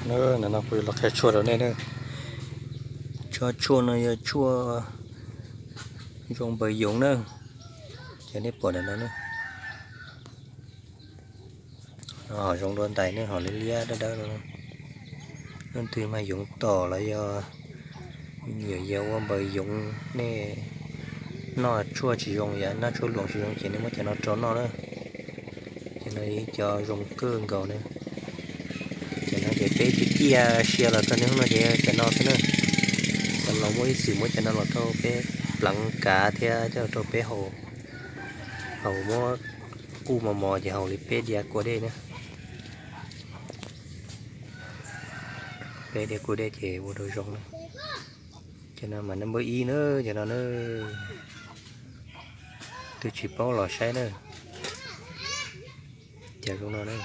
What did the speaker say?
Ntawm no kuv yuav los qhia tshuaj rau nej na. Cov tshuaj no yog tshuaj zoo npaws yoov na, cov nej pom ntawm no na. Ho zoo dua ntais ne, ho liab liab dawb dawb no. Leej twg mag yoov tom los yog yuav yog ua npaws yoov, nej noj tshuaj tsis zoo, yog noj tshuaj luam tsis zoo ces nej muab cov no rau noj na. Cov no yog cov zoo kawg nkaus na. Cov no ces peb ciaj ciaj sia los txog niaj hnub no ces cov no xwb na. Cov laus muaj ib txwm muab cov no los rau peb pleev kav thiab coj los rau peb haus, haus muab kuj mos mos ces haus li peb diav kua dej na. Peb diav kua dej ces ua rau zoo na. Cov no mas nab npawb ib na, cov no na. Twb tsis paub los saib na. Cov zoo no na.